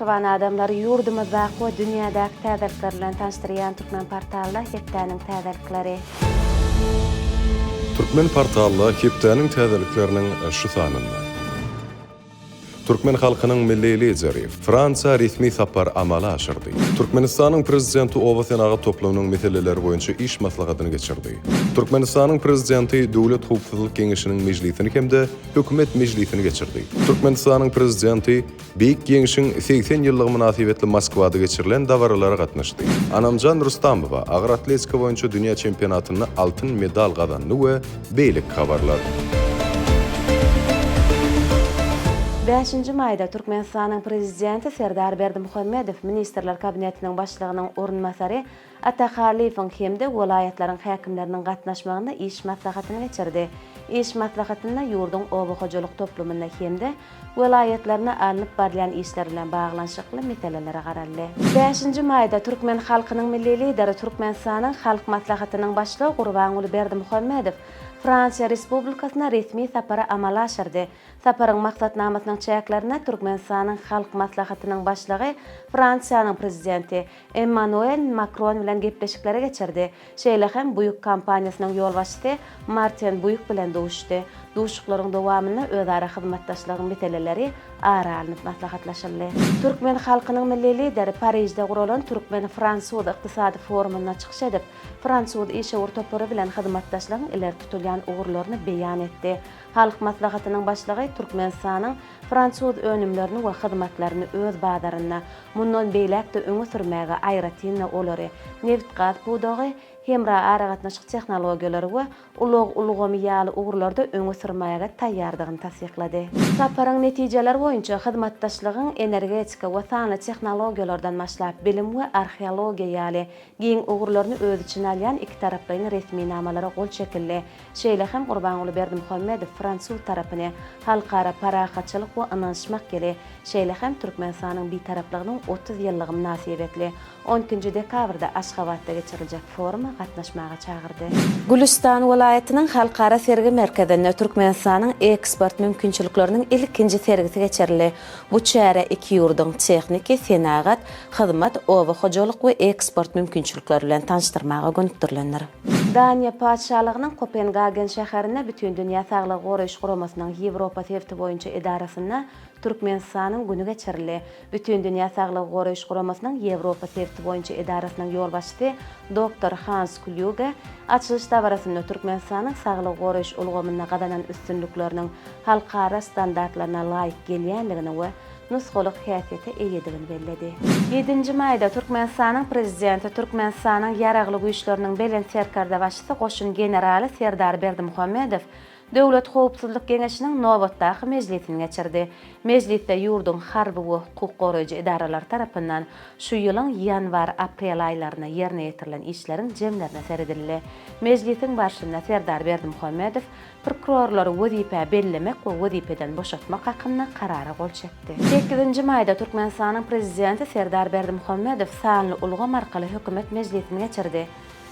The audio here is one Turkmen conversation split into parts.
Mähriban adamlar, ýurdumyzdaky we dünýädäki täzelikler bilen tanyşdyrýan Türkmen portalda hepdäniň täzelikleri. Türkmen portalda hepdäniň täzelikleriniň şu sanynda. Türkmen halkynyň Milli Lideri Fransiýa resmi sapar amala aşyrdy. Türkmenistanyň Prezidenti oba senagat toplumynyň meseleleri boýunça iş maslahatyny geçirdi. Türkmenistanyň Prezidenti Döwlet howpsuzlyk geňeşiniň mejlisini hem-de Hökümet mejlisini geçirdi. Türkmenistanyň Prezidenti Beýik Ýeňşiň 80 ýyllygy mynasybetli Moskwada geçirilen dabaralara gatnaşdy. Anamjan Rustamowa agyr atletika boýunça dünýä çempionatynda altyn medal gazandy we beýleki habarlar. Bäşinji maýda Türkmenistanyň Prezidenti Serdar Berdimuhamedow Ministrler Kabinetiniň Başlygynyň orunbasary Ata Hallyýewiň hem-de welaýatlaryň häkimleriniň gatnaşmagynda iş maslahatyny geçirdi. Iş maslahatynda ýurduň oba hojalyk toplumynda hem-de welaýatlarynda alnyp barylýan işler bilen baglanyşykly meselelere garaldy. Bäşinji maýda türkmen halkynyň Milli Lideri, Türkmenistanyň Halk Maslahatynyň Başlygy Gurbanguly Berdimuhamedow Fransiýa Respublikasyna resmi sapary amala aşyrdy. Saparyň maksatnamasynyň çäklerinde Türkmenistanyň Halk Maslahatynyň Başlygy Fransiýanyň Prezidenti Emmanuel Makron bilen gepleşikleri geçirdi. Şeýle hem Buýuk kompaniýasynyň ýolbaşçysy Marten Buýuk bilen duşuşdy. Duşuşyklaryň dowamynda özara hyzmatdaşlygyň meseleleri ara alnyp maslahatlaşyldy. Türkmen halkynyň Milli Lideri Parižde guralan türkmen-fransuz ykdysady forumynda çykyş edip, fransuz işewür topary bilen hyzmatdaşlygyň ileri tutulýan ugurlaryny beýan etdi. Halk Maslahatynyň Başlygy Türkmenistanyň fransuz önümlerini we hyzmatlaryny öz bazarynda mundan beýläk-de öňe sürmäge, aýratyn-da, olary nebit-gaz pudagy, hemra aragatnaşyk tehnologiýalary we ulag ulgamy ýaly ugurlarda öňe sürmäge taýýardygyny tassyklady. Saparyň netijeleri boýunça hyzmatdaşlygyň energetika we sanly tehnologiýalardan başlap, bilim we arheologiýa ýaly giň ugurlaryny öz içine alýan ikitaraplaýyn resminamalara gol çekildi. Şeýle hem Gurbanguly Berdimuhamedow fransuz tarapyny Halkara parahatçylyk we ynanyşmak ýyly, şeýle hem Türkmenistanyň Bitaraplygynyň 30 ýyllygy mynasybetli on ikinji dekabrda Aşgabatda geçiriljek foruma gatnaşmaga çagyrdy. Gülüstan welaýatynyň Halkara sergi merkezinde Türkmenistanyň eksport mümkinçilikleriniň ilkinji sergisi geçirildi. Bu çäre iki ýurduň tehniki, senagat, hyzmat, oba hojalyk we eksport mümkinçilikleri bilen tanyşdyrmaga gönükdirilendir. Daniýa Patyşalygynyň Kopengagen şäherinde Bütindünýä Saglygy Goraýyş Guramasynyň Ýewropa sebiti boýunça edarasynda Türkmenistanyň güni geçirildi. Bütindünýä Saglygy Goraýyş Guramasynyň Ýewropa sebiti boýunça edarasynyň ýolbaşçysy doktor Hans Klýuge açylyş dabarasynda Türkmenistanyň saglygy goraýyş ulgamynda gazanan üstünlikleriniň halkara standartlaryna laýyk gelýändigini we nusgalyk häsiýete eýedigini belledi. Ýedinji maýda Türkmenistanyň Prezidenti, Türkmenistanyň Ýaragly Güýçleriniň Belent Serkerdebaşysy goşun generaly Serdar Berdimuhamedow Döwlet howpsuzlyk geňeşiniň nobatdaky mejlisini geçirdi. Mejlisde ýurduň harby we hukuk goraýjy edaralary tarapyndan şu ýylyň ýanwar-aprel aýlarynda ýerine ýetirilen işleriň jemlerine seredildi. Mejlisiň barşynda Serdar Berdimuhamedow Prokurorlary wezipä bellemek we wezipeden boşatmak hakynda Karara gol çekdi. Sekizinji maýda Türkmenistanyň Prezidenti Serdar Berdimuhamedow sanly ulgam arkaly Hökümet mejlisini geçirdi.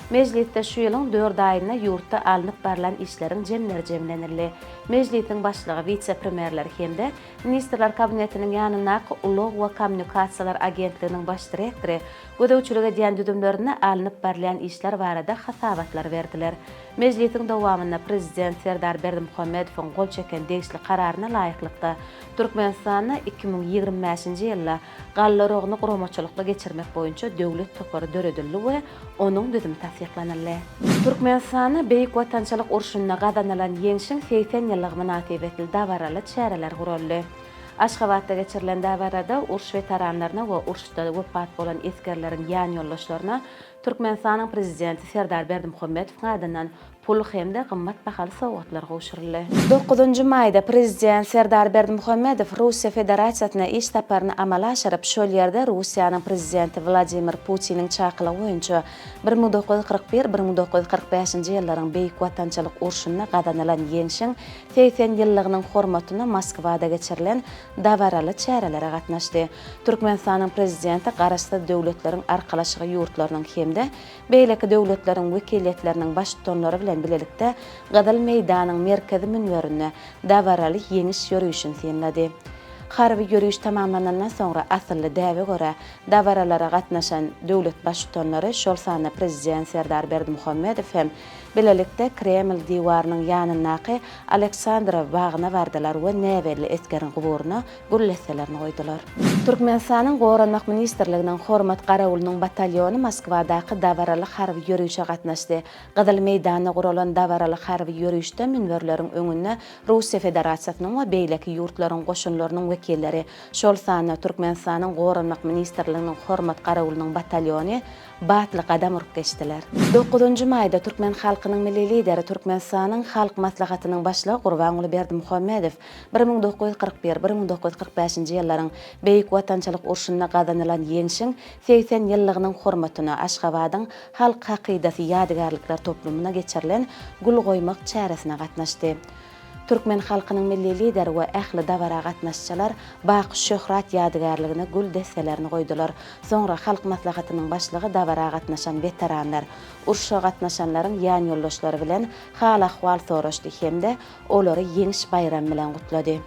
Mejlisde şu ýylyň dört aýynda ýurtda alnyp barlan işleriň jemleri jemlenildi. Mejlisiň başlygy, wise-premýerler hem-de Ministrler Kabinetiniň ýanyndaky Ulag we kommunikasiýalar agentliginiň baş direktory gözegçilik edýän düzümlerinde alnyp barylýan işler barada hasabatlary berdiler. Mejlisiň dowamynda Prezident Serdar Berdimuhamedowyň gol çeken degişli Kararyna laýyklykda, Türkmenistanda 2025-nji ýylda galla oragyny guramaçylykly geçirmek boýunça döwlet topary döredildi we onuň düzümi tassyklanyldy. Türkmenistanda Beýik Watançylyk urşunda gazanylan Ýeňşiň 80 ýyllygy mynasybetli dabaraly çäreler guraldy. Aşgabatda geçirilen dabarada uruş weteranlaryna we uruşda wepat bolan esgerleriň ýanýoldaşlaryna Türkmenistanyň Prezidenti Serdar Berdimuhamedowyň adyndan pul hem-de gymmat bahaly sowgatlar gowşuryldy. Dokuzynjy maýda Prezident Serdar Berdimuhamedow Russiýa Federasiýasyna iş saparyny amala aşyryp, şol ýerde Russiýanyň Prezidenti Wladimir Putiniň çakylygy boýunça 1941, 1945-nji ýyllaryň Beýik Watançylyk urşunda gazanylan Ýeňşiň 80 ýyllygynyň hormatyna Moskwada geçirilen dabaraly çärelere gatnaşdy. Türkmenistanyň Prezidenti Garaşsyz Döwletleriň Arkalaşygy ýurtlarynyň hem-de beýleki döwletleriň wekiliýetleriniň Baştutanlary bilen bilelikde Gyzyl meýdanyň merkezi münberinde dabaraly Ýeňiş ýörişini synlady. Harby ýöriş tamamlanandan soňra asylly däbe görä, dabaralara gatnaşan döwlet Baştutanlary, şol sanda Prezident Serdar Berdimuhamedow hem bilelikde Kreml diwarynyň ýanyndaky Aleksandrow bagyna bardylar we näbelli esgeriň guburyna gül desselerini goýdular. Türkmenistanyň Goranmak ministrliginiň Hormat garawulynyň batalýony Moskwadaky dabaraly harby ýörişe gatnaşdy. Gyzyl meýdanda guralan dabaraly harby ýörişde münberleriň öňünde Russiýa Federasiýasynyň we beýleki ýurtlaryň goşunlarynyň wekilleri, şol sanda Türkmenistanyň Goranmak ministrliginiň Hormat garawulynyň batalýony batly gadam urup geçdiler. Dokuzynjy maýda türkmen halkynyň Milli Lideri, Türkmenistanyň Halk Maslahatynyň Başlygy Gurbanguly Berdimuhamedow 1941, 1945-nji ýyllaryň Beýik Watançylyk urşunda gazanylan Ýeňşiň 80 ýyllygynyň hormatyna Aşgabadyň Halk hakydasy ýadygärlikler toplumyna geçirilen gül goýmak çäresine gatnaşdy. Türkmen halkynyň Milli Lideri we ähli dabara gatnaşyjylar Baky şöhrat ýadygärligine gül desselerini goýdular. Soňra Halk Maslahatynyň Başlygy dabara gatnaşan weteranlar, urşa gatnaşanlaryň ýanýoldaşlary bilen hal-ahwal soraşdy hem-de olary Ýeňiş baýramy bilen gutlady.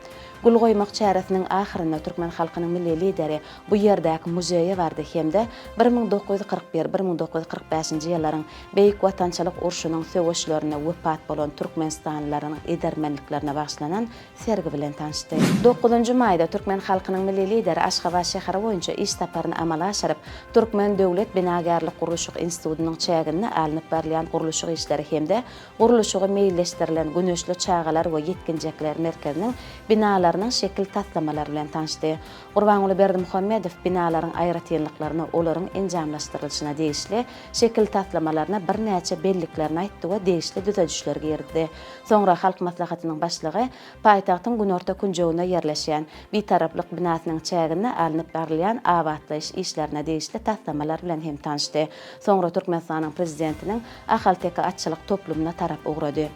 Gül goýmak çäresiniň ahyrynda türkmen halkynyň Milli Lideri bu ýerdäki muzeýe bardy hem-de 1941, 1945-nji ýyllaryň Beýik Watançylyk urşunyň söweşlerinde wepat bolan türkmenistanlylaryň edermenliklerine bagyşlanan sergi bilen tanyşdy. Dokuzynjy maýda türkmen halkynyň Milli Lideri Aşgabat şäheri boýunça iş saparyny amala aşyryp, Türkmen döwlet binagärlik-gurluşyk institutynyň çäginde alnyp barylýan gurluşyk işleri hem-de gurluşygy meýilleşdirilen Güneşli çagalar we ýetginjekler merkeziniň binalarynyň şekil taslamalary bilen tanyşdy. Gurbanguly Berdimuhamedow binalaryň aýratynlyklaryna, olaryň enjamlaşdyrylyşyna degişli şekil taslamalaryna birnäçe belliklerini aýtdy we degişli düzedişler girizdi. Soňra Halk Maslahatynyň Başlygy paýtagtyň günorta künjeginde ýerleşýän Bitaraplyk binasynyň çäginde alnyp barylýan abatlaýyş işlerine degişli taslamalar bilen hem tanyşdy. Soňra Türkmenistanyň Prezidentiniň Ahalteke atçylyk toplumyna tarap ugrady.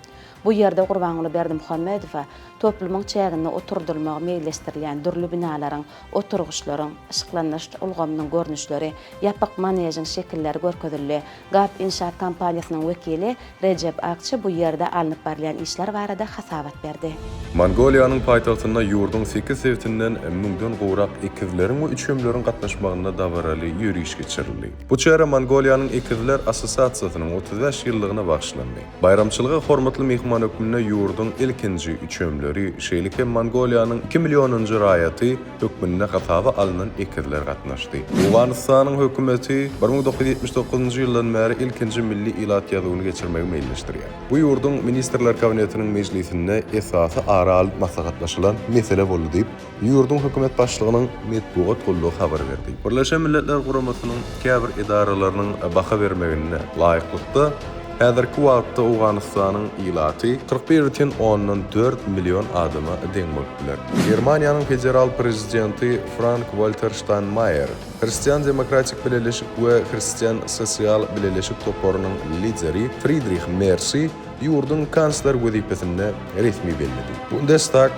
Bu ýerde Gurbanguly Berdimuhamedowa toplumyň çäginde oturdylmagy meýilleşdirilýän dürli binalaryň, oturgyçlaryň, yşyklandyryş ulgamynyň görnüşleri, ýapyk manežiň şekilleri görkezildi. Gap Inşaat kompaniýasynyň wekili Rejep Akçy bu ýerde alnyp barylýan işler barada hasabat berdi. Mongoliýanyň paýtagtynda ýurduň sekiz sebitinden müňden gowrak ekizleriň we üçemleriň gatnaşmagynda dabaraly ýöriş geçirildi. Bu çäre Mongoliýanyň Ekizler assosiasiýasynyň 35 ýyllygyna bagyşlandy. Baýramçylyga hormatly myhman hökmünde ýurduň ilkinji üçemleri, şeýle hem Mongoliýanyň iki millionynjy raýaty hökmünde hasaba alnan ekizler gatnaşdy. Owganystanyň hökümeti 1979-njy ýyldan bäri ilkinji milli ilat ýazuwyny geçirmegi meýilleşdirýär. Bu ýurduň Ministrler Kabinetiniň mejlisinde esasy ara alyp maslahatlaşylan mesele boldy diýip, Ýurduň hökümet başlygynyň metbugat gullugy habar berdi. Birleşen Milletler Guramasynyň käbir edaralarynyň baha bermegine laýyklykda, häzirki wagtda Owganystanyň ilaty 41 bütin ondan dört million adama deň bolup biler. Germaniýanyň federal prezidenti Frank-Walter Ştaýnmaýer Hristian Demokratik Bileleşik we Hristian Sosial Bileleşik toparynyň lideri Fridrih Mersi ýurduň kansler wezipesinde resmi belledi. Bundestag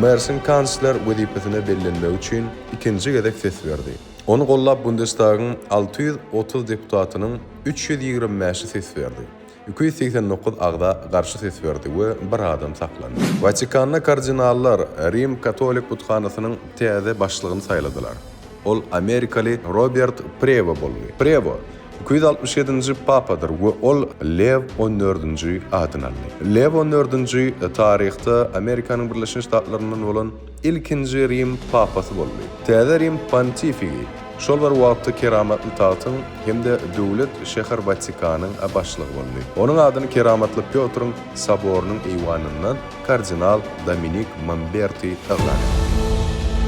Mersiň kansler wezipesine bellenmegi üçin ikinji gezek ses berdi. Ony gollap Bundestagyň 630 deputatynyň 325-i ses berdi. 289 agza garşy ses berdi we bir adam saklandy. Watikanda kardinallar Rim katolik buthanasynyň täze başlygyny saýladylar. Ol amerikaly Robert Prewo boldy. Prewo 267-nji papadyr we ol Lew on dördünji adyny aldy. Lew on dördünji taryhda Amerikanyň Birleşen Ştatlaryndan bolan ilkinji Rim papasy boldy. Täze Rim pontifigi şol bir wagtda Keramatly tagtyň hem-de Döwlet şäher Watikanyň başlygy boldy. Onuň adyny Keramatly Pýotryň soborynyň eýwanyndan kardinal Dominik Mamberti yglan etdi.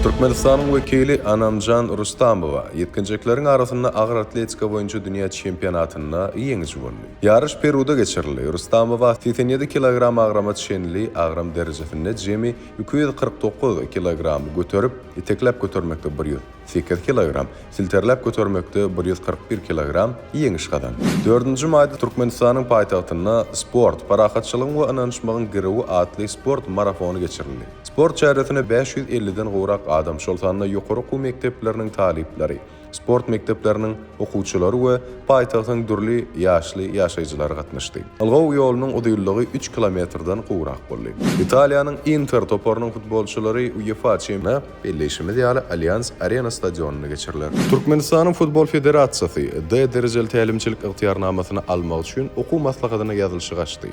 Türkmenistanyň wekili Anamjan Rustamowa ýetginjekleriň arasynda agyr atletika boýunça dünýä çempionatynda ýeňiji boldy. Ýaryş Peruda geçirildi. Rustamowa 87 kilogram agrama çenli agram derejesinde jemi 249 kilogramy göterip, itekläp götermekde bir ýüz. 8 kilogram, silterläp götermekde 141 kilogram ýeňiş gazandy. Dördünji maýda Türkmenistanyň paýtagtynda Sport, parahatçylygyň we ynanyşmagyň girewi atly sport marafony geçirildi. Sport çäresine 550-den gowrak adam, şol sanda ýokary okuw mekdepleriniň talyplary, Sport mekdepleriniň okuwçylary we paýtagtyň dürli ýaşly ýaşaýjylary gatnaşdy. Ylgaw ýolunyň uzynlygy üç kilometrden gowrak boldy. Italiýanyň Inter toparynyň futbolçylary UEFA çemp. Belleýşimiz ýaly, Allianz Arena stadionynda geçiriler. Türkmenistanyň Futbol federasiýasy D derejeli tälimçilik ygtyýarnamasyny almak üçin okuw maslahatyna ýazylyşyk açdy.